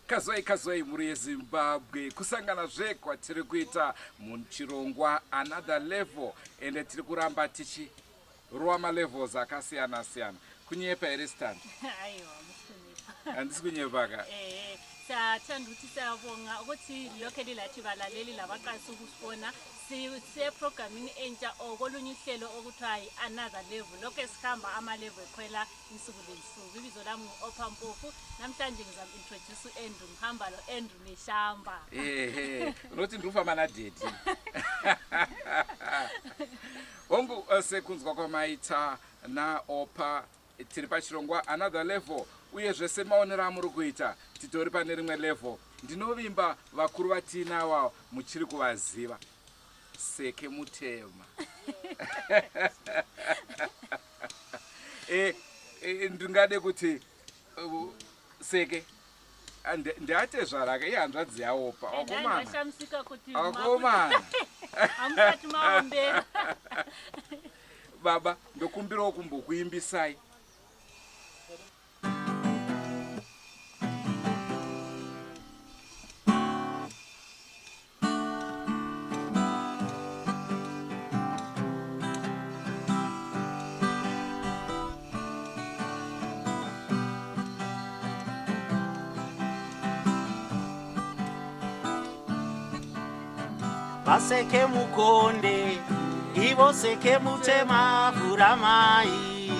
Kazwai kazwai mhuri yeZimbabwe, kusangana zve kwatiri kuita muchirongwa Another Level, ende tiri kuramba tichirova malevels akasiyana siyana. Kunyepa here stand? Aiwa, musikunyepa. Handisi kunyepa ka? Eh, siyathanda ukuthi siyabonga ukuthi lokhe lilathi balaleli labaqalisa ukusibona siseprogramini entsha or kolunye uhlelo okuthiwa yi-Another Level. Lokhe sihamba ama-level ekhwela insuku lensuku. Ibizo lami ngu-Opha Mpofu. Namhlanje ngizam-introduce u-Andrew. Ngihamba lo-Andrew Neshamba. Ehe, unoti ndiri kufamba nadaddy. Hongu, sekunzwa kwamaita naOpha, tiri pachirongwa Another Level, uyezve semaonero amuri kuita titori pane rimwe level. Ndinovimba vakuru vatiinawo muchiri kuvaziva. Seke Mutema. Ndingade kuti Seke ndiatezvaraka ihanzvadzi yaOpa. Wakomana. Ndashamisika kuti Wakomana. hamusati maombera. Baba, ndokumbirawo kumbokuimbisai. Vaseke mukonde ivo seke mutema vhuramai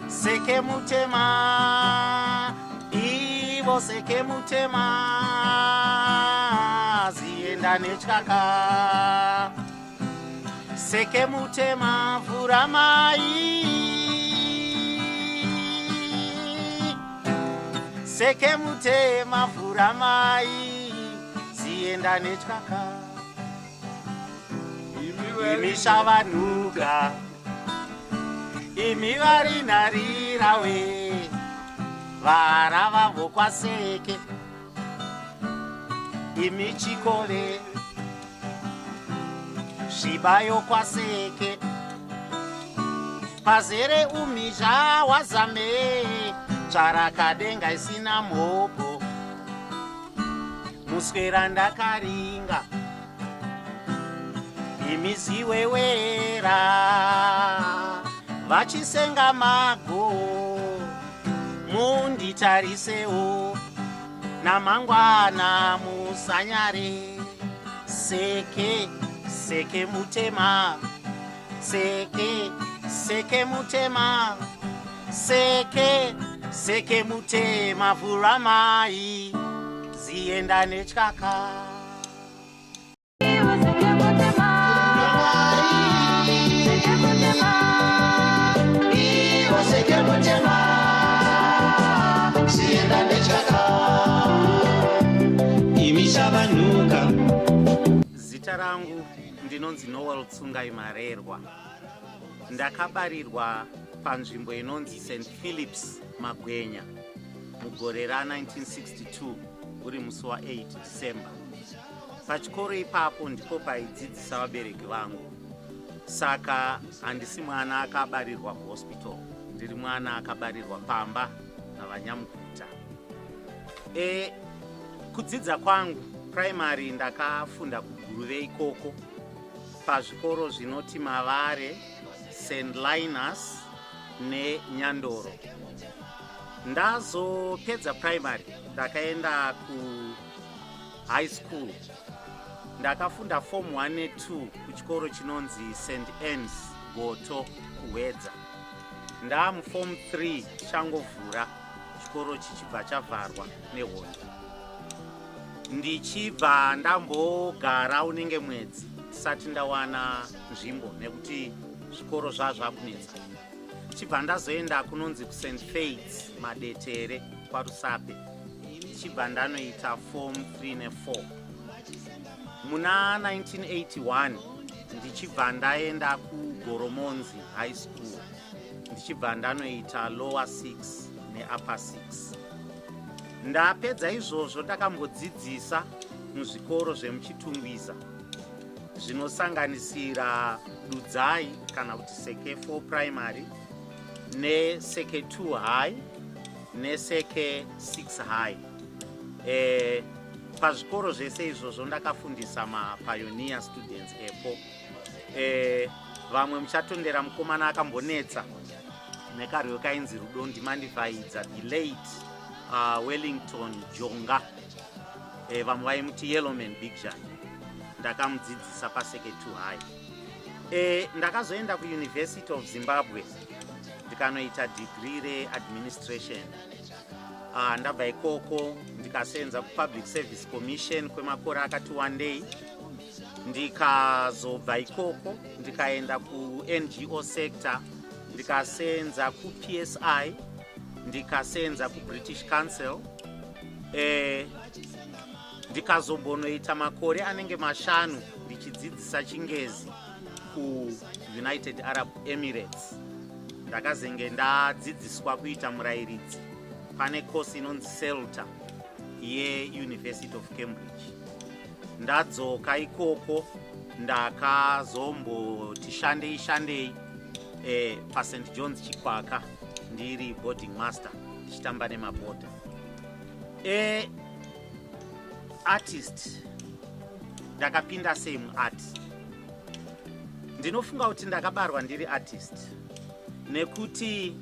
seke mutema ivo seke mutema zienda netyaka seke mutema vhuramai seke mutema vhuramai zienda netyaka imi shavanhuka imi vari nharira we vara vavo kwaseke imi chikove zvibayo kwaseke pazere umhizha wazame tsvarakadenga isina mhopo muswera ndakaringa imi ziwewera vachisenga mago munditarisewo namangwana musanyare seke seke mutema seke seke mutema seke seke mutema vhuramai zienda netyaka. Zita rangu ndinonzi Noel Tsungai Marerwa. Ndakabarirwa panzvimbo inonzi St Philips Magwenya mugore ra 1962 uri musi wa 8 December. Pachikoro ipapo ndipo paidzidzisa vabereki vangu, saka handisi mwana akabarirwa kuhospital, ndiri mwana akabarirwa pamba navanyamukuta. Kudzidza kwangu primary ndakafunda kuGuruve ikoko pazvikoro zvinoti Mavare, St Linus neNyandoro. Ndazopedza primary ndakaenda ku high school. Ndakafunda form 1 ne 2 kuchikoro chinonzi St Anne's Goto kuHwedza. Ndamu form 3 changovhura chikoro chichibva chavharwa nehondo. Ndichibva ndambogara unenge mwedzi tisati ndawana nzvimbo nekuti zvikoro zvazvakunetsa. Chibva ndazoenda kunonzi kuSt Faiths Madetere kwaRusape. Chibva ndanoita form 3 ne 4. Muna 1981 ndichibva ndaenda kuGoromonzi High School ndichibva ndanoita lower 6 neupper 6. Ndapedza izvozvo ndakambodzidzisa muzvikoro zvemuChitungwiza zvinosanganisira Dudzai kana kuti Seke 4 Primary neSeke 2 High neSeke 6 High. Pazvikoro zvese izvozvo ndakafundisa mapioneer students epo. Vamwe muchatondera mukomana akambonetsa nekarwiyo kainzi Rudo Ndimandivhaidza, the late Wellington Jonga. Vamwe vaimuti Yellowman Big Jan. Ndakamudzidzisa paSeke 2 High. Ndakazoenda kuUniversity of Zimbabwe, ndikanoita degree readministration. Ndabva ikoko ndikasenza kuPublic Service Commission kwemakore akati wandei. Ndikazobva ikoko ndikaenda kuNGO sector, ndikasenza kuPSI, ndikasenza kuBritish Council. Ndikazombonoita makore anenge 5 ndichidzidzisa Chingezi kuUnited Arab Emirates. Ndakazenge ndadzidziswa kuita murayiridzi pane kosi inonzi CELTA yeUniversity of Cambridge. Ndadzoka ikoko ndakazomboti shandei shandei paSt Johns Chikwaka, ndiri boarding master, ndichitamba nemabhodha. Artist, ndakapinda sei muart? Ndinofunga kuti ndakabarwa ndiri artist, nekuti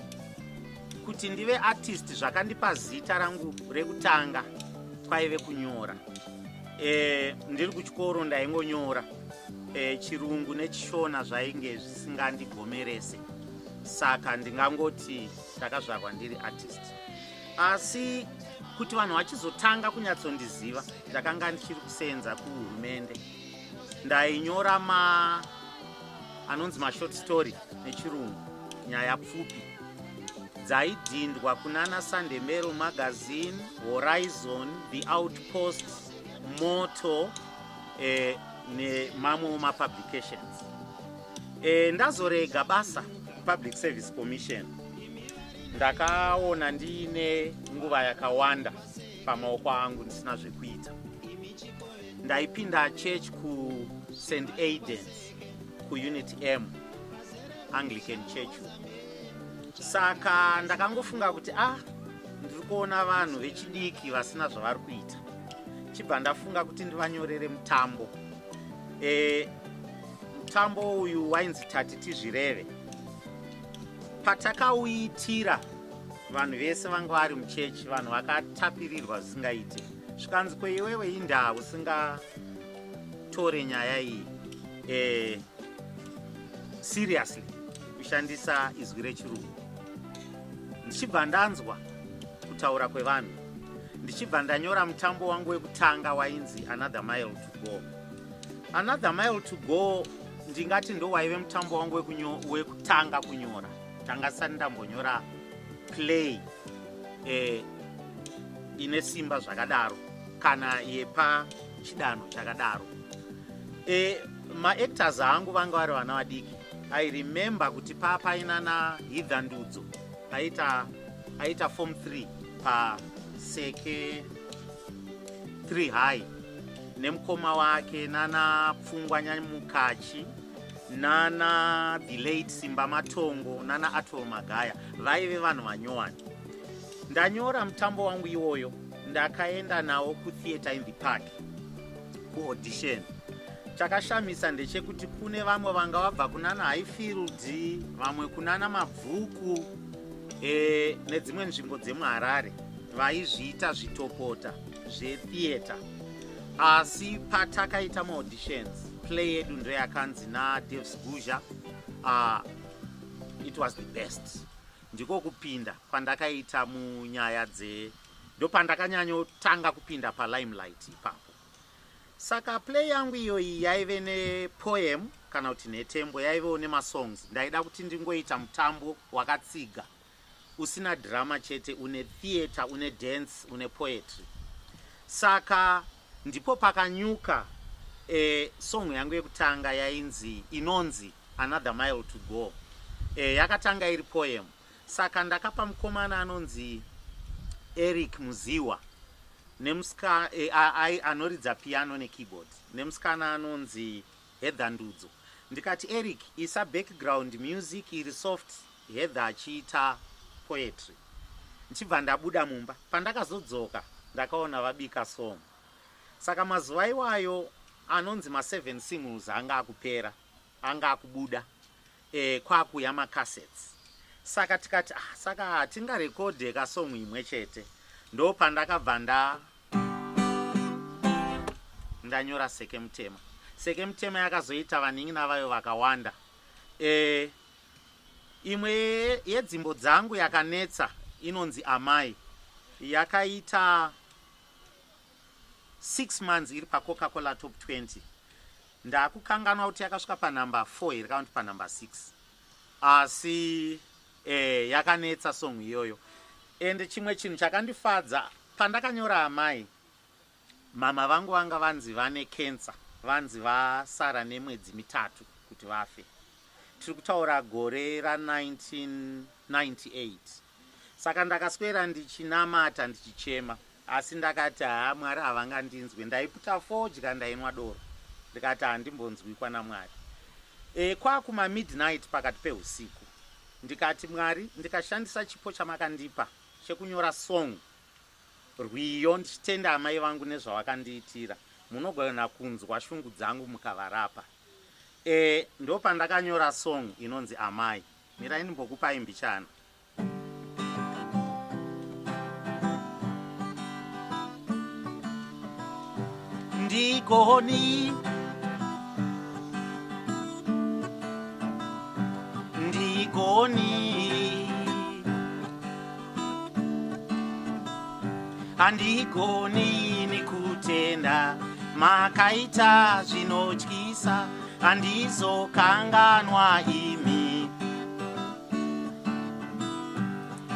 kuti ndive artist zvakandipa zita rangu rekutanga kwaive kunyora. Ndiri kuchikoro ndaingonyora. Chirungu neChishona zvainge zvisingandigomerese, saka ndingangoti ndakazvarwa ndiri artist. Asi kuti vanhu vachizotanga kunyatsondiziva, ndakanga ndichiri kusenza kuhurumende. Ndainyora ma anonzi mashort story neChirungu, nyaya pfupi dzaidhindwa kunana Sunday Mail Magazine, Horizon, The Outpost, Moto nemamwewo mapublications. Ndazorega basa Public Service Commission, ndakaona ndiine nguva yakawanda pamaoko angu ndisina zvekuita. Ndaipinda church kuSt Aidens, kuUnit M Anglican Church. Saka ndakangofunga kuti, ah, ndiri kuona vanhu vechidiki vasina zvavari kuita, chibva ndafunga kuti ndivanyorere mutambo. Mutambo uyu wainzi Tati Tizvireve. Patakauitira vanhu vese vanga vari muchechi, vanhu vakatapirirwa zvisingaiti. Zvikanzi, "Kweiwewe indaa usingatore nyaya iyi seriously, kushandisa izwi reChirungu?" Ndichibva ndanzwa kutaura kwevanhu, ndichibva ndanyora mutambo wangu wekutanga wainzi Another Mile to Go. Another Mile to Go ndingati ndo waive mutambo wangu wekutanga kunyora. Tanga sati ndambonyora play ine simba zvakadaro kana yepachidanho chakadaro. Maactors angu vanga vari vana vadiki. I remember kuti papaina naHidha Ndudzo, aita form 3 paSeke 3 High, nemukoma wake, nana Pfungwa Nyamukachi, nana the late Simba Matongo, nana Atol Magaya, vaive vanhu vanyowani. Ndanyora mutambo wangu iwoyo, ndakaenda nawo kuTheatre in the Park kuaudition. Chakashamisa ndechekuti kune vamwe vanga vabva kunana Highfield, vamwe kunana Mabvuku nedzimwe nzvimbo dzemuHarare, vaizviita zvitopota zvetheatre. Asi patakaita maauditions, play yedu ndoyakanzi naDaves Guzha it was the best. Ndiko kupinda kwandakaita munyaya dze, ndopandakanyanyotanga kupinda palimelight ipapo. Saka play yangu iyoyi yaive nepoem kana kuti nhetembo, yaivewo nemasongs. Ndaida kuti ndingoita mutambo wakatsiga, usina drama chete, une theatre, une dance, une poetry. Saka ndipo pakanyuka song yangu yekutanga yainzi, inonzi Another Mile to Go. Yakatanga iri poem. Saka ndakapa mukomana anonzi Eric Muziwa nemusika anoridza piano nekeyboard, nemusikana anonzi Heather Ndudzo. Ndikati, "Eric, isa background music iri soft, Heather achiita poetry." Ndichibva ndabuda mumba. Pandakazodzoka, Ndakaona vabika song. Saka mazuva iwayo anonzi ma7 singles anga akupera, anga akubuda e, kwakuya macassettes. Saka tikati ah, saka hatingarekodhe kasong imwe chete. Ndopandakabva nda ndanyora Seke Mutema. Seke Mutema yakazoita vanin'ina vayo vakawanda. E, imwe yedzimbo dzangu yakanetsa inonzi Amai, yakaita 6 months iri paCoca-Cola Top 20. Ndakukanganwa kuti yakasvika panumber 4 here kana kuti panumber 6, asi yakanetsa song iyoyo. And chimwe chinhu chakandifadza pandakanyora Amai, mama vangu vanga vanzi vane cancer, vanzi vasara nemwedzi 3 kuti vafe. Tiri kutaura gore ra1998. Saka ndakaswera ndichinamata ndichichema, asi ndakati haa, Mwari havangandinzwe. Ndaiputa fodya, ndainwa doro, ndikati handimbonzwikwa naMwari. Kwakuma midnight pakati peusiku, ndikati Mwari, ndikashandisa chipo chamakandipa chekunyora song, rwiyo, ndichitenda amai vangu nezvavakandiitira, munogona kunzwa shungu dzangu mukavarapa. Ndopandakanyora song inonzi Amai. Mirai ndimbokupai mbichana. Ndigoni, ndigoni, handigoni nikutenda makaita zvinotyisa, handizokanganwa imi.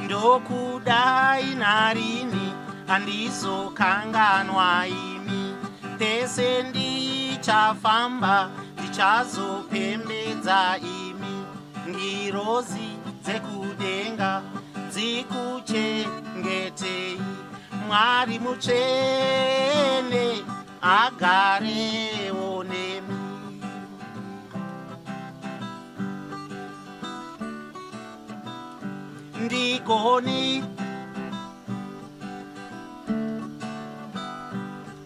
Ndokudai narini, handizokanganwa imi. Pese ndichafamba ndichazopembedza imi. Ngirozi dzekudenga dzikuchengetei, Mwari mutsvene agarewo nemi. Ndigoni,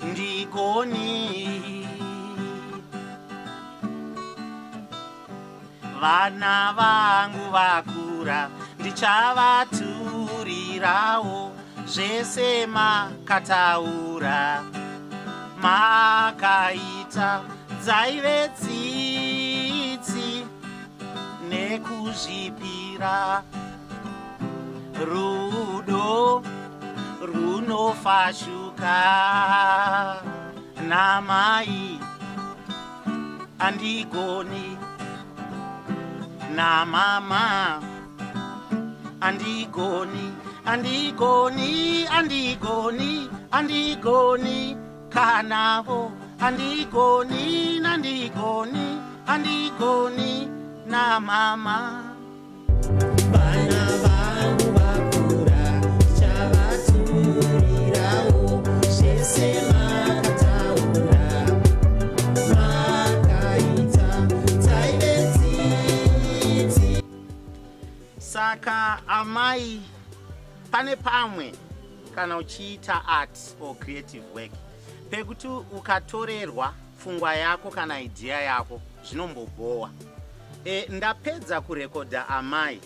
ndigoni, vana vangu vakura, ndichavaturirawo zvese makataura makaita. Dzaive tsitsi nekuzvipira, rudo runofashuka. Namai andigoni, namama andigoni, andigoni, andigoni, andigoni kanavo, andigoni, nandigoni, andigoni namama. Vana vangu vakura, chavaturirawo zvese makataura makaita, dzaive tsitsi. Saka amai, pane pamwe kana uchiita art or creative work pekuti ukatorerwa pfungwa yako kana idea yako zvinombobhowa. Ndapedza kurekodha Amai,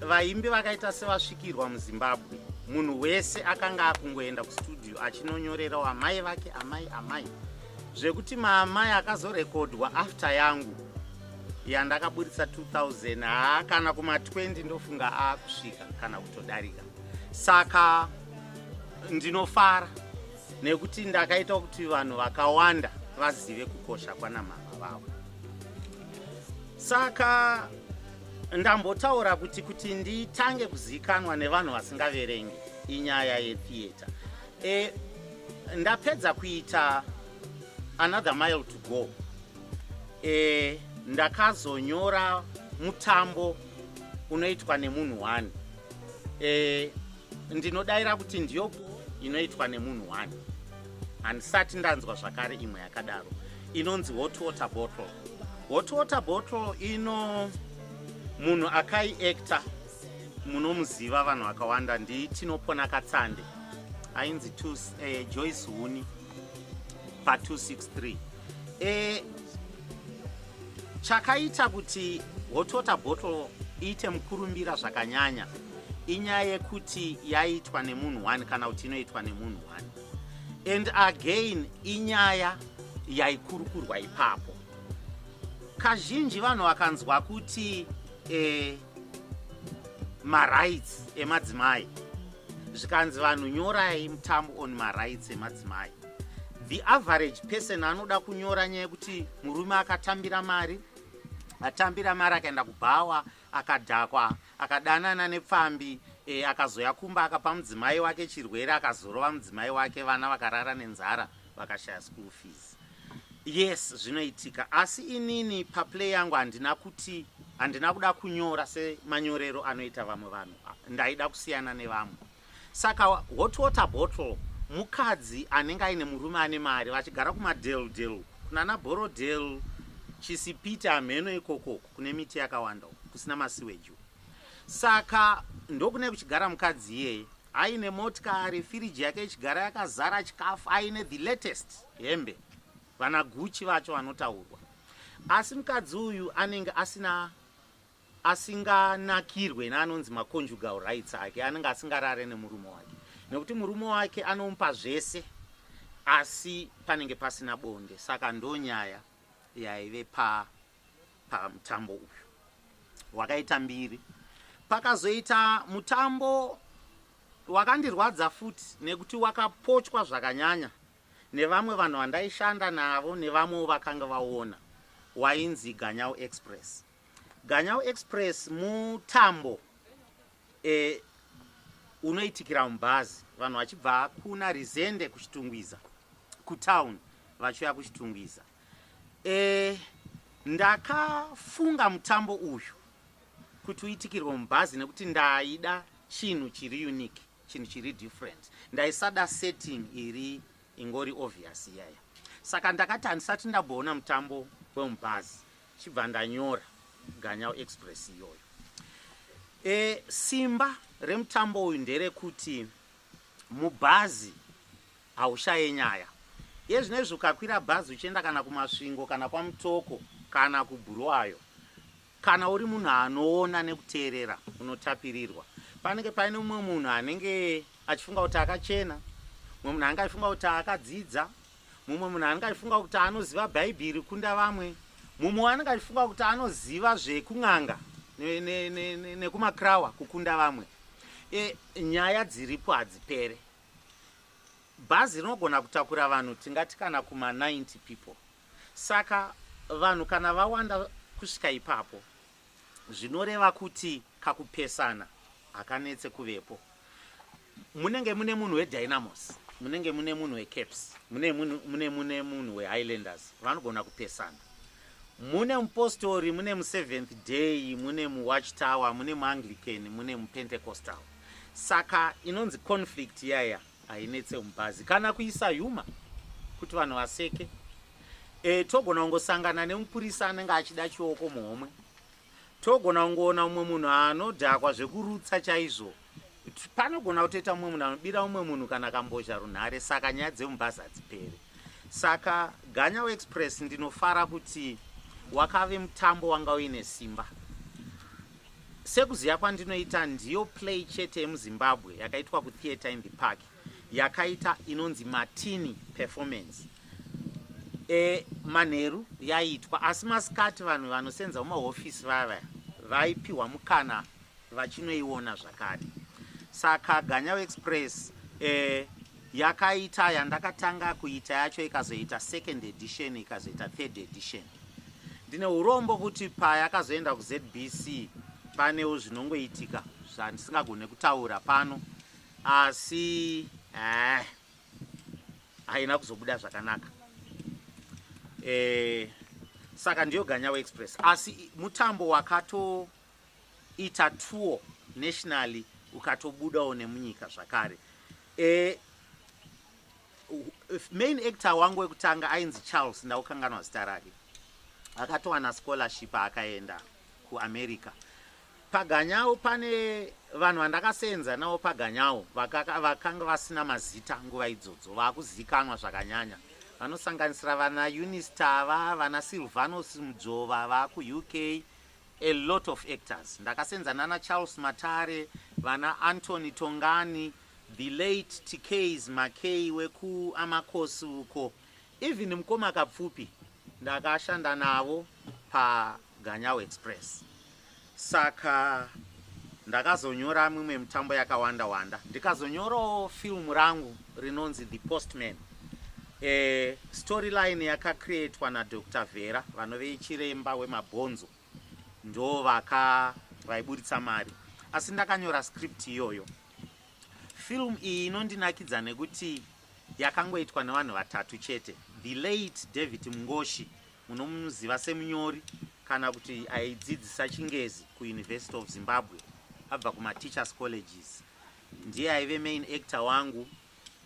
vaimbi vakaita sevasvikirwa muZimbabwe. Munhu wese akanga akungoenda kustudio achinonyorerawo amai vake amai amai, zvekuti maamai akazorekodwa after yangu yandakaburitsa 2000, haa, kana kuma20 ndofunga aakusvika kana kutodarika. Saka ndinofara nekuti ndakaita kuti vanhu vakawanda vazive kukosha kwanamama vavo. Saka ndambotaura kuti nditange kuzivikanwa nevanhu vasingaverengi inyaya yetheatre. Ndapedza kuita Another Mile to Go, ndakazonyora mutambo unoitwa nemunhu one. Ndinodayira kuti ndiyo inoitwa nemunhu one, handisati ndanzwa zvakare imwe yakadaro, inonzi Hot Water Bottle. Hot Water Bottle ino munhu akaiacta munomuziva, vanhu vakawanda, ndiTinopona Katsande. Ainzi Joyce Huni pa263. Chakaita kuti Hot Water Bottle iite mukurumbira zvakanyanya inyaya yekuti yaitwa nemunhu one, kana kuti inoitwa nemunhu one, and again inyaya yaikurukurwa ipapo. Kazhinji vanhu vakanzwa kuti marights emadzimai, zvikanzi vanhu nyorai mutambo on marights emadzimai, the average person anoda kunyora nyaya yekuti murume akatambira mari, atambira mari, akaenda kubhawa, akadhakwa, akadanana nepfambi, akazoya kumba, akapa mudzimai wake chirwere, akazorova mudzimai wake, vana vakarara nenzara, vakashaya school fees. Yes, zvinoitika, asi inini paplay yangu handina kuti handina kuda kunyora semanyorero anoita vamwe vanhu. Ndaida kusiyana nevamwe. Saka Hot Water Bottle, mukadzi anenge aine murume ane mari, vachigara kumadale dale, kunana Borrowdale, Chisipiti, hamheno ikokoko kune miti yakawanda, kusina masewage. Saka ndokune kuchigara mukadzi iyeye aine motikari, firiji yake ichigara yakazara chikafu, aine the latest hembe, vana Gucci vacho vanotaurwa. Asi mukadzi uyu anenge asina, asinganakirwe neanonzi maconjugal rights ake. Anenge asingarare nemurume wake, nekuti murume wake anomupa zvese, asi panenge pasina bonde. Saka ndonyaya yaive pamutambo uyu wakaita mbiri. Pakazoita mutambo wakandirwadza futi, nekuti wakapochwa zvakanyanya nevamwe vanhu vandaishanda navo nevamwewo vakanga vaona, wainzi Ganyau Express. Ganyau Express mutambo unoitikira mubhazi, vanhu vachibva kuna Rizende, kuChitungwiza kutown, vachiuya kuChitungwiza. Ndakafunga mutambo uyu kuti uitikirwe mubhazi nekuti ndaida chinhu chiri unique, chinhu chiri different. Ndaisada setting iri ingori obvious iyaya. Saka ndakati handisati ndamboona mutambo wemubhazi, chibva ndanyora Ganyau Express iyoyo. Simba remutambo uyu nderekuti mubhazi haushaye nyaya. Iye zvino izvi ukakwira bhazi uchienda kana kuMasvingo, kana kwaMutoko, kana kuBhuruwayo, kana uri munhu anoona nekuteerera, unotapirirwa. Panenge paine mumwe munhu anenge achifunga kuti akachena, mumwe munhu anenge achifunga kuti akadzidza, mumwe munhu anenge achifunga kuti anoziva Bhaibheri kunda vamwe, mumwe anenge achifunga kuti anoziva zvekun'anga nekumakrawa kukunda vamwe. Nyaya dziripo hadzipere. Bhazi rinogona kutakura vanhu tingati kana kuma 90 people. Saka vanhu kana vawanda kusvika ipapo, zvinoreva kuti kakupesana hakanetse kuvepo. Munenge mune munhu weDynamos, munenge mune munhu weCaps, mune munhu weHighlanders, vanogona kupesana. Mune mupostori, mune muSeventh Day, mune muWatch Tower, mune muAnglican, mune muPentecostal. Saka inonzi conflict iyaya hainetse mubhazi, kana kuisa humour kuti vanhu vaseke. Togona kungosangana nemupurisa anenge achida chioko muhomwe, togona kungoona mumwe munhu anodhakwa zvekurutsa chaizvo, panogona kutoita mumwe munhu anobira mumwe munhu kana kambozha runhare. Saka nyaya dzemubhazi hadzipere. Saka Ganyau Express, ndinofara kuti wakave mutambo wanga uine simba. Sekuziva kwandinoita, ndiyo play chete yemuZimbabwe yakaitwa kuTheatre in the Park yakaita inonzi matinee performance. Manheru yaitwa, asi masikati vanhu vanosenza mumahofisi vaya vaipiwa mukana vachinoiona zvakare. Saka Ganyau Express yakaita yandakatanga kuita yacho, ikazoita second edition, ikazoita third edition. Ndine urombo kuti payakazoenda kuZBC panewo zvinongoitika zvandisingagone kutaura pano, asi haina kuzobuda zvakanaka. Saka ndiyo Ganyau Express, asi mutambo wakatoita tour nationally, ukatobudawo nemunyika zvakare. Main actor wangu wekutanga ainzi Charles, ndaukanganwa zita rake, akatowana scholarship akaenda kuAmerica. Paganyawo pane vanhu vandakasenza navo paganyawo vakanga vasina mazita nguva idzodzo vakuzikanwa zvakanyanya vanosanganisira vana Eunice Tava, vana Silvanos Mudzvova vakuUK, a lot of actors. Ndakasenza nana Charles Matare, vana Anthony Tongani, the late TKs Makay wekuAmakosi uko, even mukoma Kapfupi ndakashanda navo paGanyawo Express. Saka ndakazonyora mimwe mitambo yakawanda wanda, ndikazonyorawo film rangu rinonzi The Postman. E, storyline yakacreatwa naDr Vera vanove chiremba wemabhonzo, ndo vaka vaiburitsa mari, asi ndakanyora script iyoyo. Film iyi inondinakidza nekuti yakangoitwa nevanhu vatatu chete. The late David Mungoshi, munomuziva semunyori kana kuti aidzidzisa chingezi kuUniversity of Zimbabwe abva kumateachers colleges, ndiye aive main actor wangu,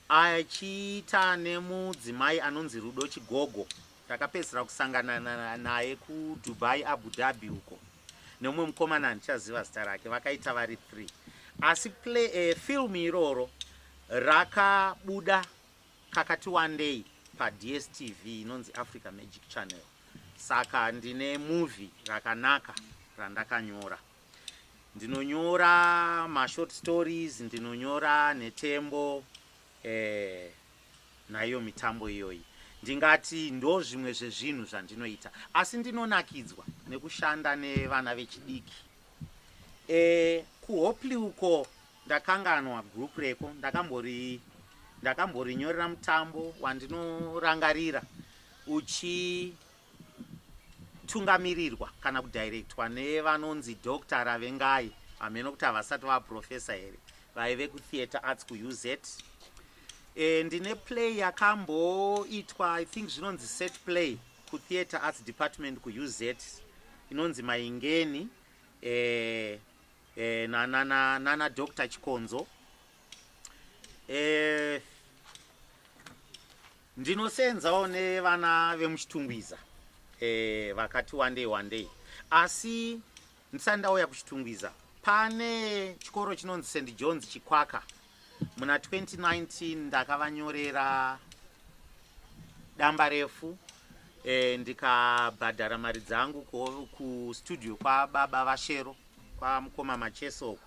achiita nemudzimai anonzi Rudo Chigogo, takapedzisira kusangana naye kuDubai, Abu Dhabi uko, nemumwe mukomana handichaziva zita rake. Vakaita vari 3, asi play, film iroro rakabuda kakati wandei paDStv inonzi Africa Magic Channel. Saka ndine movie rakanaka randakanyora. Ndinonyora mashort stories, ndinonyora nhetembo, naiyo mitambo iyoyi. Ndingati ndo zvimwe zvezvinhu zvandinoita, asi ndinonakidzwa nekushanda nevana vechidiki. KuHopley uko ndakanganwa group reko, ndakamborinyorera mutambo wandinorangarira uchitungamirirwa kana kudirectwa nevanonzi Dr Ravengai, hameno kuti havasati vaprofesa here, vaive kutheatre arts kuUZ. Ndine play yakamboitwa, I think zvinonzi set play, kutheatre arts department kuUZ, inonzi Maingeni, nana, nana, nana Dr Chikonzo. Ndinosenzawo nevana vemuChitungwiza, vakati wandei wandei. Asi ndisati ndauya kuChitungwiza, pane chikoro chinonzi St Johns Chikwaka. Muna 2019 ndakavanyorera damba refu, ndikabhadhara mari dzangu kustudio kwababa vaShero, kwamukoma Macheso,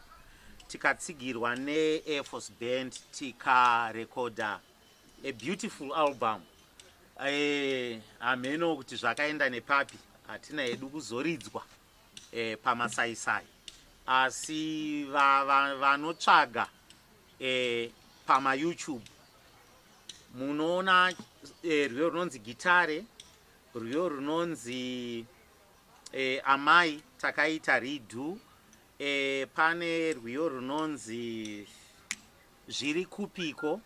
tikatsigirwa neAir Force Band, tikarekodha a beautiful album. Hameno kuti zvakaenda nepapi, hatina hedu kuzoridzwa pamasaisai, asi vanotsvaga pamaYouTube munoona rwiyo runonzi Gitare, rwiyo runonzi Amai, takaita redo. Pane rwiyo runonzi Zviri Kupiko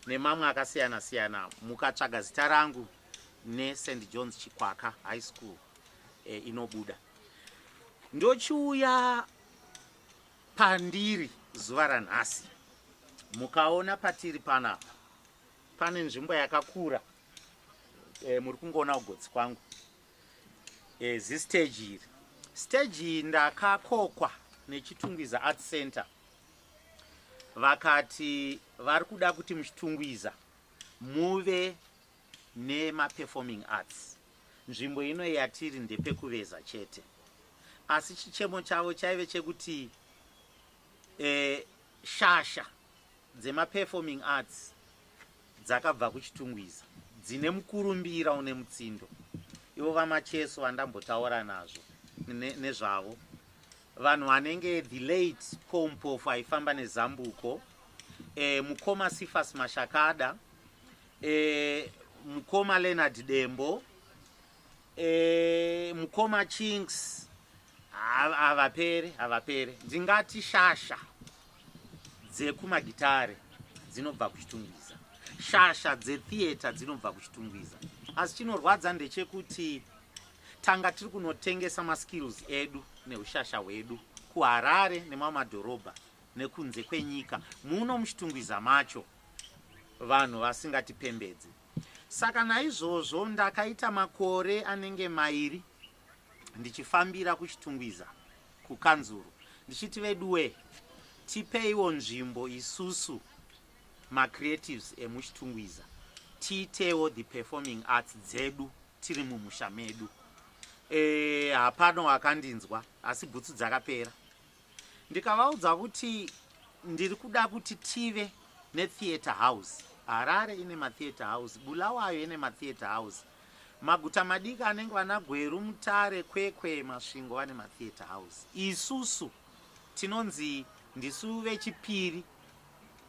nemamwe akasiyana siyana. Mukatsvaga zita rangu neSt Johns Chikwaka High School, inobuda. Ndochiuya pandiri zuva ranhasi, mukaona patiri panapa pane nzvimbo yakakura. Muri kungoona kugotsi kwangu, zistage iri. Stage iyi ndakakokwa neChitungwiza Art Center, vakati vari kuda kuti muChitungwiza muve nemaperforming arts. Nzvimbo ino yatiri ndepekuveza chete, asi chichemo chavo chaive chekuti shasha dzemaperforming arts dzakabva kuChitungwiza dzine mukurumbira une mutsindo, ivo vaMacheso vandambotaura nazvo nezvavo, vanhu vanenge the late Paul Mpofu aifamba nezambuko, mukoma Sifas Mashakada, mukoma Leonard Dembo, mukoma Chinks, havapere, havapere. Ndingati shasha dzekumagitare dzinobva kuChitungwiza, shasha dzetheatre dzinobva kuChitungwiza, asi chinorwadza ndechekuti tanga tiri kunotengesa maskills edu neushasha hwedu kuHarare nemamwe madhorobha nekunze kwenyika, muno muChitungwiza macho vanhu vasingatipembedzi. Saka naizvozvo ndakaita makore anenge 2 ndichifambira kuChitungwiza. Kukanzuru ndichiti veduwe tipeiwo nzvimbo isusu macreatives emuChitungwiza tiitewo the performing arts dzedu tiri mumusha medu. Hapano akandinzwa, asi bhutsu dzakapera. Ndikavaudza kuti ndiri kuda kuti tive netheatre house. Harare ine matheatre house, Bulawayo ine matheatre house, maguta madiki anenge vana Gweru, Mutare, Kwekwe, Masvingo vane matheatre house. Isusu tinonzi ndisu vechipiri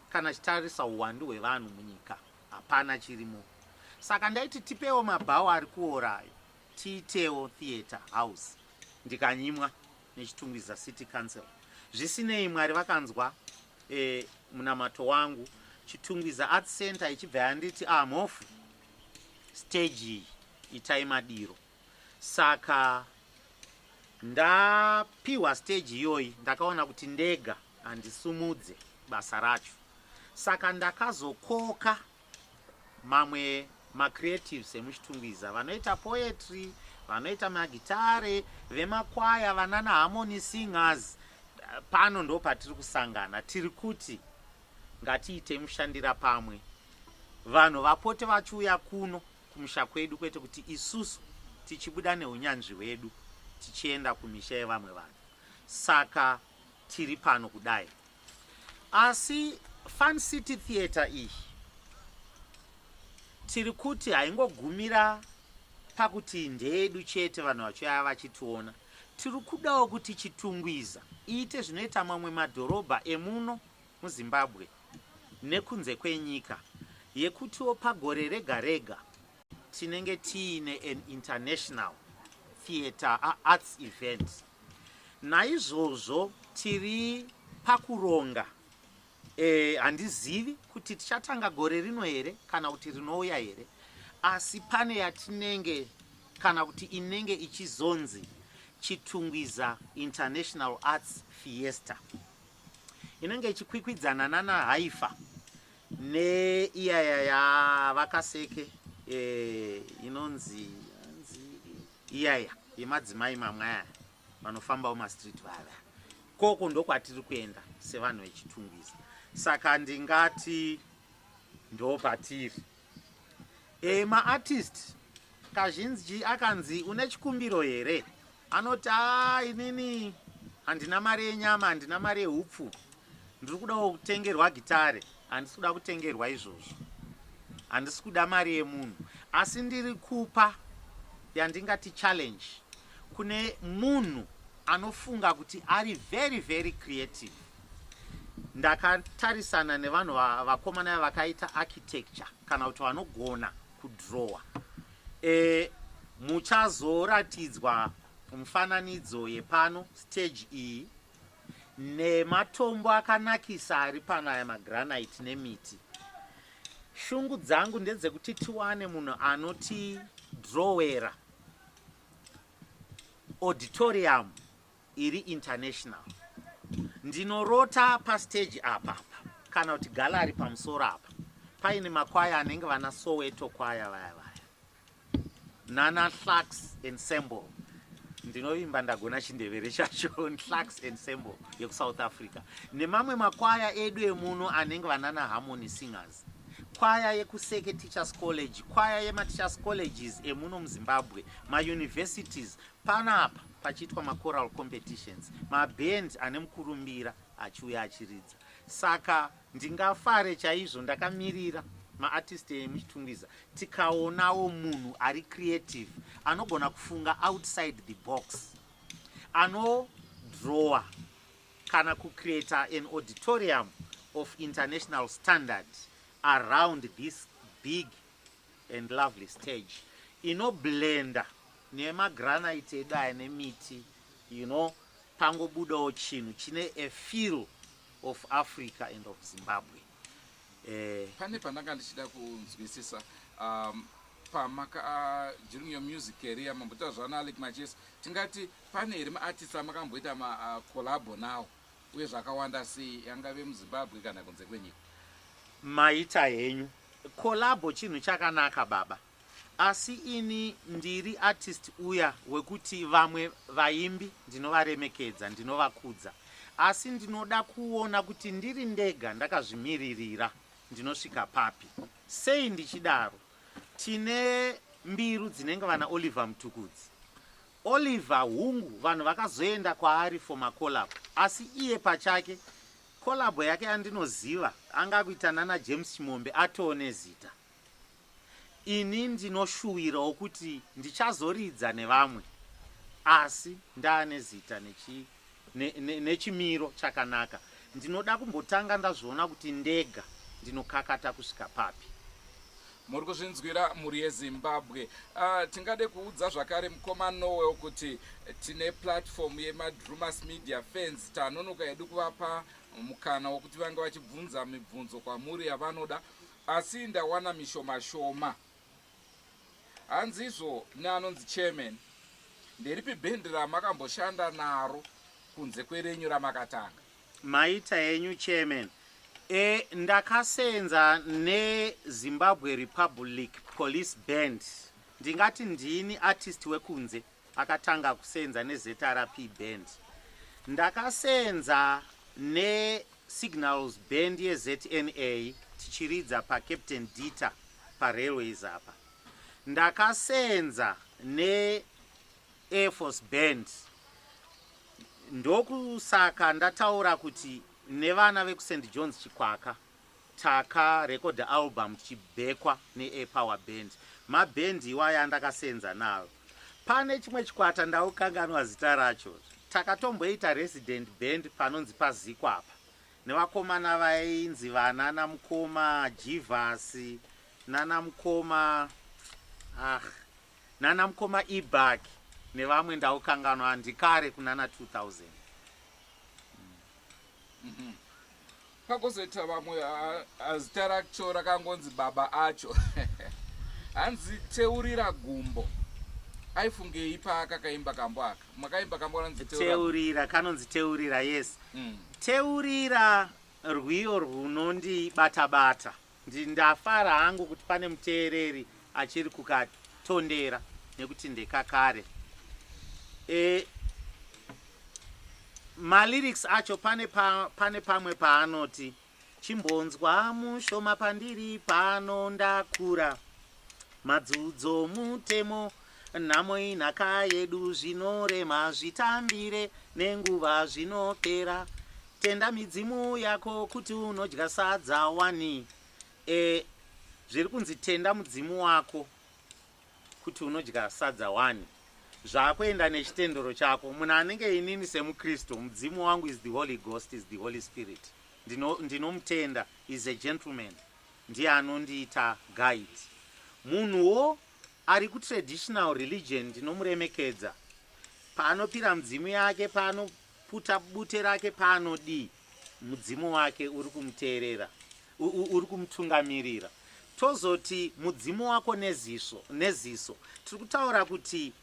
kana chitarisa uwandu hwevanhu munyika, hapana chirimo. Saka ndaiti tipewo mabhawa ari kuorayo tiitewo theatre house. Ndikanyimwa neChitungwiza City Council. Zvisinei, Mwari vakanzwa munamato wangu, Chitungwiza Arts Center ichibva yanditi, "Ah, Mhofu, stage iyi itai madiro." Saka ndapiwa stage iyoyi, ndakaona kuti ndega handisumudze basa racho, saka ndakazokoka mamwe macreatives emuChitungwiza vanoita poetry, vanoita magitare, vemakwaya, vanana harmony singers. Pano ndo patiri kusangana, tiri kuti ngatiite mushandira pamwe, vanhu vapote vachiuya kuno kumusha kwedu, kwete kuti isusu tichibuda neunyanzvi hwedu tichienda kumisha yevamwe vanhu. Saka tiri pano kudai, asi Fun City Theatre iyi tiri kuti haingogumira pakuti ndeyedu chete, vanhu vachiuya vachitiona. Tiri kudawo kuti Chitungwiza iite zvinoita mamwe madhorobha emuno muZimbabwe nekunze kwenyika, yekutiwo pagore rega rega tinenge tiine an international theatre arts event. Naizvozvo tiri pakuronga. Handizivi kuti tichatanga gore rino here kana kuti rinouya here, asi pane yatinenge kana kuti inenge ichizonzi Chitungwiza International Arts Fiesta, inenge ichikwikwidzana nana HAIFA neiyaya yavakaseke inonzi iyaya yemadzimai mamwe aya vanofambawo mastreet vava. Koko ndokwatiri kuenda sevanhu veChitungwiza. Saka ndingati ndo patiri. Maartist kazhinji akanzi, "Une chikumbiro here?" anoti, "A, inini handina mari yenyama, handina mari yeupfu, ndiri kudawo kutengerwa gitare." Handisi kuda kutengerwa izvozvo, handisi kuda mari yemunhu, asi ndiri kupa yandingati challenge kune munhu anofunga kuti ari very very creative. Ndakatarisana nevanhu vakomana vakaita architecture kana kuti vanogona kudhirowa. Muchazoratidzwa mufananidzo yepano stage iyi nematombo akanakisa ari pano aya, magranite nemiti. Shungu dzangu ndedzekuti tiwane munhu anotidrowera auditorium iri international. Ndinorota pastage apa kana kuti gallery pamusoro apa paine makwaya anenge vana Soweto Kwaya vaya vaya, nana Hlax Ensemble. Ndinovimba ndagona chiNdevere chacho, Hlax Ensemble yekuSouth Africa, nemamwe makwaya edu emuno anenge vanana Harmony Singers, kwaya yekuSeke Teachers College, kwaya yemateachers colleges emuno muZimbabwe, mauniversities. Panapa pachiitwa machoral competitions, maband ane mukurumbira achiuya achiridza. Saka ndingafare chaizvo, ndakamirira maartist emuChitungwiza, tikaonawo munhu ari creative anogona kufunga outside the box, anodrowa kana kucreata an auditorium of international standard around this big and lovely stage inoblenda nemagranite edu aya nemiti. Pangobudawo chinhu chine a feel of Africa and of Zimbabwe. Pane pandanga ndichida kunzwisisa pamaka during your music career, mamboita zvana Alick Macheso. Tingati pane here maartist amakamboita macollabo nawo, uye zvakawanda sei, angave muZimbabwe kana kunze kwenyika? Maita henyu. Collabo chinhu chakanaka, baba. Asi ini ndiri artist uya wekuti vamwe vaimbi ndinovaremekedza, ndinovakudza. Asi ndinoda kuona kuti ndiri ndega ndakazvimiririra ndinosvika papi. Sei ndichidaro? Tine mbiru dzinenge vana Oliver Mtukudzi. Oliver hungu vanhu vakazoenda kwaari for macollab asi iye pachake collab yake yandinoziva anga akuita nana James Chimombe atoo nezita. Ini ndinoshuwirawo kuti ndichazoridza nevamwe asi ndaane zita nechi, ne, ne, nechimiro chakanaka. Ndinoda kumbotanga ndazviona kuti ndega ndinokakata kusvika papi. Muri kuzvinzwira mhuri yeZimbabwe. Uh, tingade kuudza zvakare mukoma Noel kuti tine platform yemaDrumas Media fans. Tanonoka hedu kuvapa mukana wokuti vange vachibvunza mibvunzo kwamuri yavanoda asi ndawana mishoma shoma. Hanzi izvo neanonzi chairman, nderipi bhendi ramakamboshanda naro kunze kwerenyu ramakatanga? Maita henyu chairman. E, ndakasenza neZimbabwe Republic Police Band. Ndingati ndini artist wekunze akatanga kusenza neZRP Band. Ndakasenza neSignals Band yeZNA tichiridza paCaptain Dieter parailways apa. Ndakasenza ne Air Force Band. Ndokusaka ndataura kuti nevana vekuSt John's Chikwaka taka rekodha album tichibhekwa neAir Power Band. Mabhendi iwaya andakasenza nawo. Pane chimwe chikwata ndaukanganwa zita racho. Takatomboita resident band panonzi paZikwa apa nevakomana vainzi vana namukoma Jivhasi nana mukoma ah nana mukoma Ibak nevamwe ndaukanganwa ndikare kunana 2000. Pakozoita vamwe zita racho rakangonzi baba acho hanzi teurira gumbo aifungei paakakaimba kambo aka makaimba kambo kanonzi teurira kanonzi teurira yes mm. Teurira rwiyo rwunondibata bata ndafara hangu kuti pane muteereri achiri kukatondera nekuti ndekakare e, malyrics acho pane, pa, pane pamwe paanoti chimbonzwa mushoma pandiri pano ndakura madzudzo mutemo nhamo inhaka yedu zvinorema zvitambire nenguva zvinopera tenda midzimu yako kuti unodya sadza wani e, zviri kunzi tenda mudzimu wako kuti unodya sadza wani zvakuenda nechitendero chako munhu anenge inini semukristu mudzimu wangu is the Holy Ghost, is the Holy Spirit. Ndinomutenda ndino is a gentleman ndiye anondiita guide munhuwo ari kutraditional religion ndinomuremekedza paanopira mudzimu yake paanoputa bute rake paanodii mudzimu wake uri kumuteerera uri kumutungamirira tozoti mudzimu wako neziso neziso tiri kutaura kuti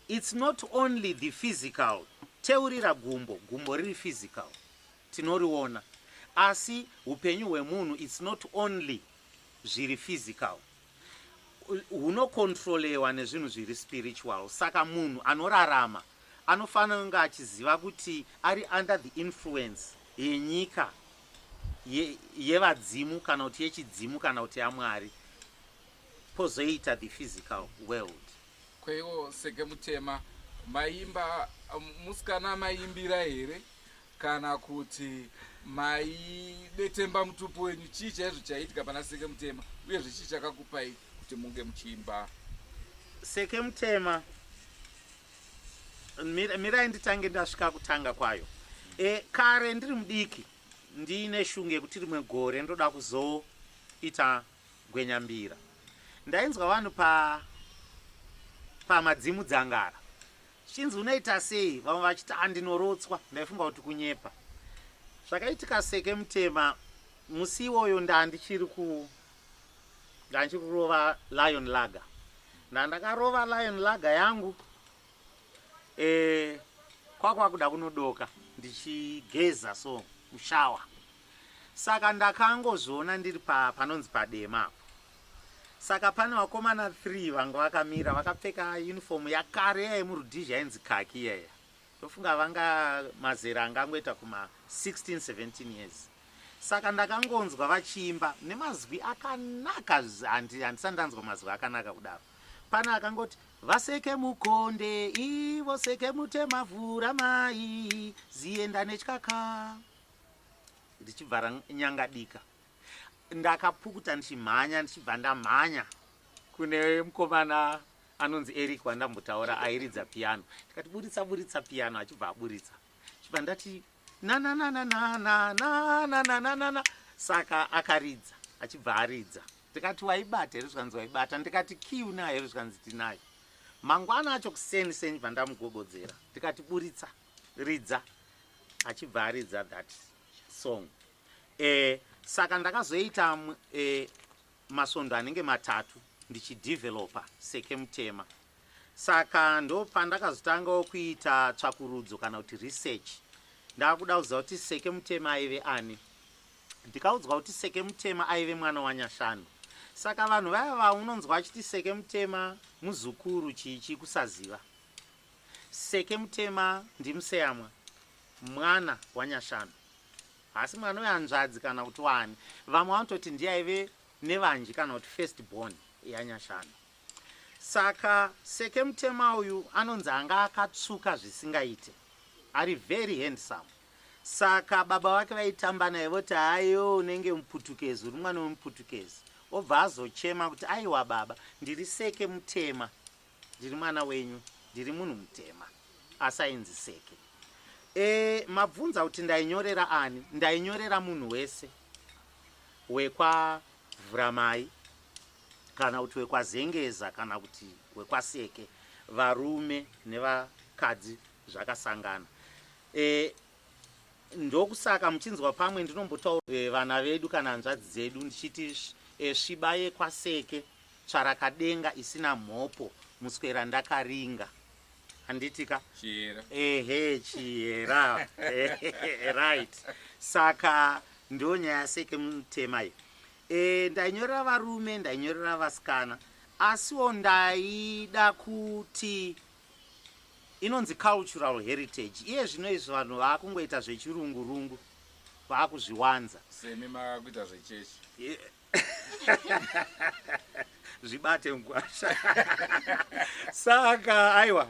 it's not only the physical teurira gumbo gumbo riri physical tinoriona asi upenyu hwemunhu it's not only zviri physical hunokontrolewa nezvinhu zviri spiritual saka munhu anorarama anofanira kunge achiziva kuti ari under the influence yenyika yevadzimu kana kuti yechidzimu kana kuti yamwari pozoita the physical world. Kweiwo Seke Mutema maimba musikana maimbira here kana kuti maidetemba mutupo wenyu chii chaizvo chaiitika pana Seke Mutema uyezve chii chakakupai kuti munge muchiimba Seke Mutema? Mirai nditange ndasvika kutanga kwayo. E, kare ndiri mudiki ndiine shungu yekuti rimwe gore ndoda kuzoita gwenyambira. Ndainzwa vanhu pa pamadzimu dzangara zvichinzi unoita sei, vamwe vachiti andinorotswa. Ndaifunga kuti kunyepa. Zvakaitika Seke Mutema musi iwoyo ndandichiri ku ndandichiri kurova Lion Lager. Ndandakarova Lion Lager yangu e, kwakwakuda kunodoka ndichigeza so mushawa saka ndakangozviona ndiri pa, panonzi padema apo. Saka pane vakomana 3 vanga vakamira vakapfeka uniform yakare iya yemurudhizha yainzi khaki iyaya. Ndofunga vanga mazera angangoita kuma 16 17 years. Saka ndakangonzwa vachiimba nemazwi akanaka handisati ndanzwa mazwi akanaka kudaro. Pane akangoti vaseke mukonde ivo seke mutema vhura mai zienda netyaka richibva ranyangadika. Ndakapukuta ndichimhanya ndichibva ndamhanya kune mukomana anonzi Eric wandambotaura airidza piano ndikati buritsa buritsa piano achibva aburitsa chibva ndati nananananananananana saka akaridza achibva aridza ndikati waibata here zvikanzi waibata ndikati key unayo here zvikanzi tinayo mangwana acho kuseni seni bva ndamugogodzera ndikati buritsa ridza achibva aridza that song e, saka ndakazoita e, masvondo anenge matatu ndichidevelopa seke mutema saka ndopandakazotangawo kuita tsvakurudzo kana kuti research ndakuda kuziva kuti seke mutema aive ani ndikaudzwa kuti seke mutema aive mwana wanyashanu saka vanhu vaya vaunonzwa achiti seke mutema muzukuru chii chii kusaziva seke mutema ndimuseyamwa mwana wanyashanu Haasi mwana wehanzvadzi kana kuti waani. Vamwe vanototi ndiye aive nevanji kana kuti first born yaNyashanu. Saka Seke Mutema uyu anonzi anga akatsvuka zvisingaite. Ari very handsome. Saka baba vake vaitamba naye voti hayo unenge muputukezi uri mwana wemuputukezi. Obva azochema kuti aiwa baba ndiri Seke Mutema. Ndiri mwana wenyu, ndiri munhu mutema. Asi ainzi Seke. E, mabvunza kuti ndainyorera ani? Ndainyorera munhu wese wekwaVhuramai kana kuti wekwaZengeza kana kuti wekwaSeke, varume nevakadzi zvakasangana. E, ndokusaka muchinzwa pamwe ndinombotaura e, vana vedu kana hanzvadzi dzedu ndichiti e, sviba yekwaseke tsvarakadenga isina mhopo muswera ndakaringa handitika chihera ehe chihera right saka ndo nyaya seke mutema iyo e, ndainyorera varume ndainyorera vasikana asiwo ndaida kuti inonzi cultural heritage iye zvino izvi vanhu vaakungoita zvechirungurungu vaakuzviwanza semi makakuita zvechechi zvibate mugwasha saka aiwa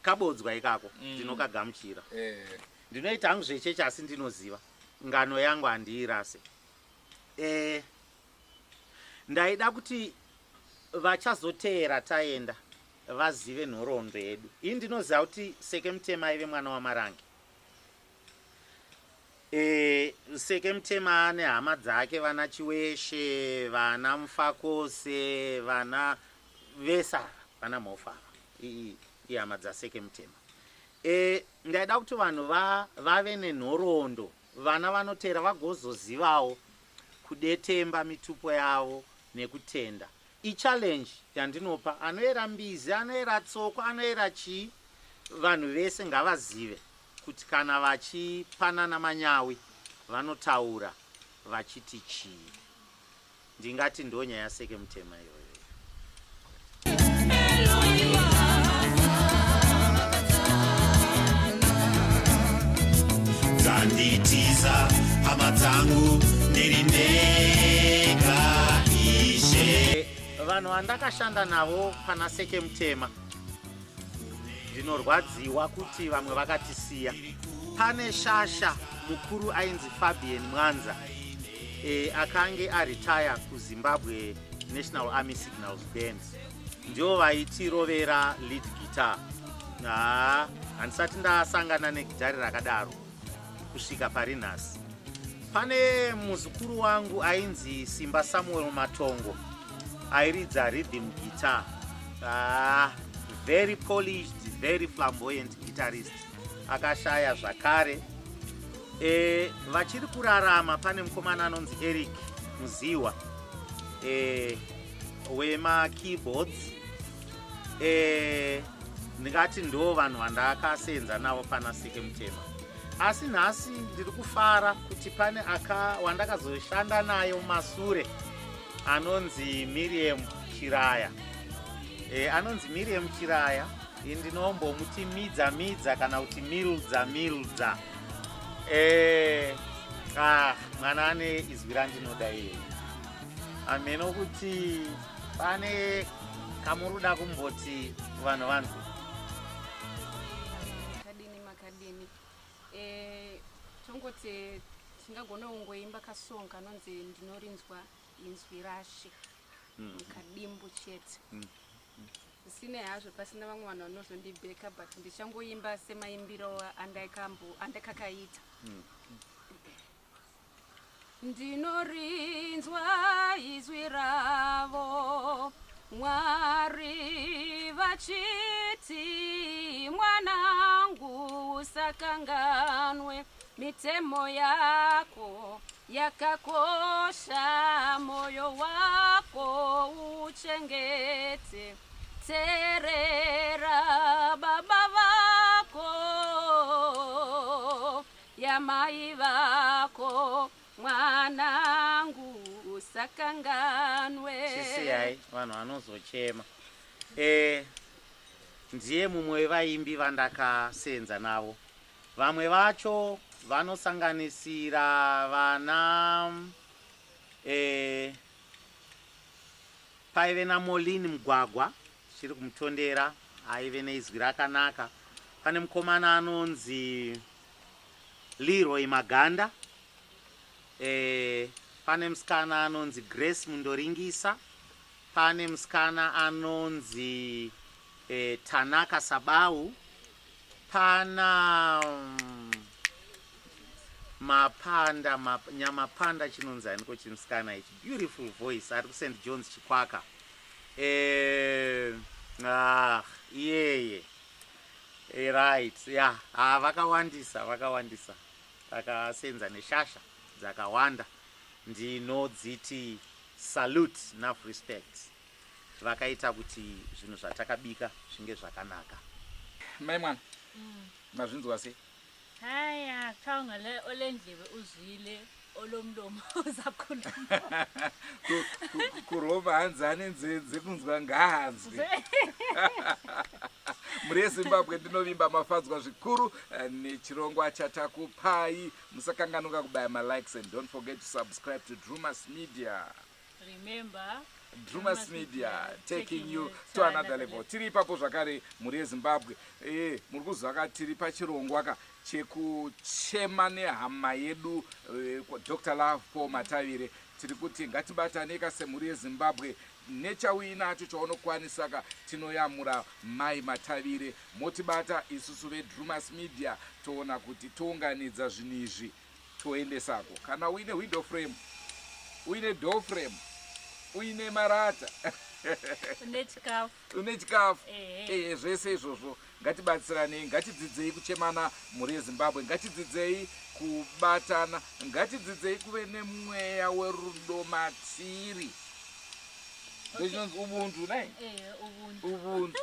kabodzwa ikako mm. ndinokagamuchira eh. Ndinoita hangu zvechechi asi ndinoziva ngano yangu handiirase eh, ndaida kuti vachazoteera taenda vazive nhoroondo yedu ini ndinoziva kuti Seke Mutema aive mwana waMarange e, Seke Mutema ane hama dzake vana Chiweshe vana Mufakose vana vesara vana Mhofava ihama dzaSeke Mutema e, ndaida kuti vanhu va, vave nenhoroondo vana vanoteera vagozozivawo kudetemba mitupo yavo nekutenda ichallenge yandinopa anoera mbizi anoera tsoko anoera chii vanhu vese ngavazive kuti kana vachipanana manyawi vanotaura vachiti chii ndingati ndonyaya seke mutema iyoyo Dzanditiza hama dzangu ndiri ndega ishe. Vanhu vandakashanda navo pana Seke Mutema ndinorwadziwa kuti vamwe vakatisiya. Pane shasha mukuru ainzi Fabian Mwanza e, akange aretire kuZimbabwe National Army Signals Band ndivo vaitirovera lead guitar. Haa, handisati ndasangana negitari rakadaro kusvika pari nhasi. Pane muzukuru wangu ainzi Simba Samuel Matongo airidza rhythm guitar. Ah, very polished, very flamboyant guitarist. Akashaya zvakare. E, vachiri kurarama pane mukomana anonzi Eric Muziwa e, wema keyboards e, ndingati ndo vanhu vandakasenza navo pana Seke Mutema. Asi nhasi ndiri kufara kuti pane aka wandakazoshanda naye mumasure. Anonzi Miriam Chiraya. E, anonzi Miriam Chiraya, ndinombomuti Midza Midza kana kuti Milza Milza. E, ah, mwana ane izwi randinoda iyeye. Hameno kuti pane kamuruda kumboti vanhu vanzwe. Makadini, makadini. E, tongoti tingagona kungoimba kasong kanonzi "Ndinorinzwa Inzwi Rashe", mukadimbu chete. Zvisinei hazvo pasina vamwe vanhu vanozondibheka, but ndichangoimba semaimbiro andakakaita. Ndinorinzwa izwi ravo Mwari vachiti, "Mwanangu, usakanganwe mitemo yako yakakosha, moyo wako uchengete, teerera baba vako yamai vako, mwanangu, usakanganwe." Chisiyai, vanhu vanozochema. Ndiye mumwe wevaimbi vandakasenza navo. Vamwe vacho vanosanganisira vana paive naMolin Mugwagwa, tichiri kumutondera, aive neizwi rakanaka. Pane mukomana anonzi Leroy Maganda. Pane musikana anonzi Grace Mundoringisa. Pane musikana anonzi Tanaka Sabau. Pana Mapanda Nyamapanda, chinonzi aniko chimusikana ichi, beautiful voice, ari kuSt Johns Chikwaka. Ah, iyeye. Right, ya, ah, vakawandisa, vakawandisa. Takasenza neshasha dzakawanda. Ndinodziti salute, enough respect. Vakaita kuti zvinhu zvatakabika zvinge zvakanaka. Mai mwana, mazvinzwa sei? Haya, kuthiwa olendlebe uzwile, olomlomo uzakhuluma. Kurova hanzi ane nzeve dzekunzwa ngaanzwe. Mhuri yeZimbabwe, ndinovimba mafadzwa zvikuru nechirongwa chatakupai. Musakanganuka kubaya malikes and don't forget to subscribe to Drumas Media. Remember, Drumas Media, taking you to another level. Tiri ipapo zvakare, mhuri yeZimbabwe. Muri kuzvaka tiri pachirongwa ka chekuchema nehama yedu Dr Love Paul Matavire. Tiri kuti ngatibataneka semhuri yeZimbabwe nechauinacho chaunokwanisa ka, tinoyamura mai Matavire. Motibata isusu veDrumas Media, toona kuti tounganidza zvinhu izvi, toendesako. Kana uine window frame, uine door frame, uine marata, une chikafu, une chikafu, Ehe. Zvese izvozvo ngatibatsiranei. Ngatidzidzei kuchemana, mhuri yeZimbabwe. Ngatidzidzei kubatana, ngatidzidzei kuve nemweya werudo matiri. Ndochinonzi ubuntu nai. Ubuntu. Ubuntu.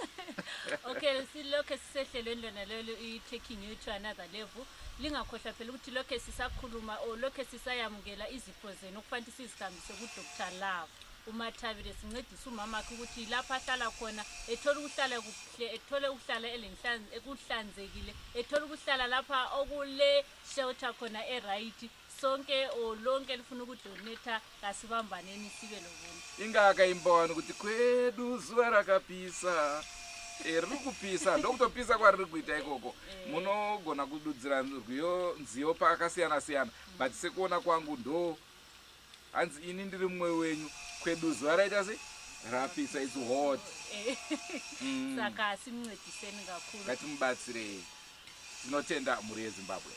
Okay, silokhe sisehlelweni lona lelo i-Taking You to Another Level. Lingakhohlwa phela ukuthi lokhe sisakhuluma or lokhe sisayamukela izipho zenu okufanele sizihambise kuDr Love uMathabile, sincedise umamakhe ukuthi lapho ahlala khona ethole ukuhlala kuhle, ethole ukuhlala ekuhlanzekile, ethole ukuhlala lapha okule shelter khona e-right. Sonke or lonke lifuna ukudonata, kasibambaneni sibe lobuntu. Ingaka imbono kuti kwedu zuva rakapisa. Riri kupisa, ndokutopisa kwariri kuita ikoko. Munogona kududzira rwiyo, nziyo pakasiyana siyana, but sekuona kwangu ndo hanzi ini ndiri mumwe wenyu, kwedu zuva raita sei? Rapisa, it's hot. Saka simuncediseni kakhulu. Ngatimubatsirei. Tinotenda, mhuri yeZimbabwe.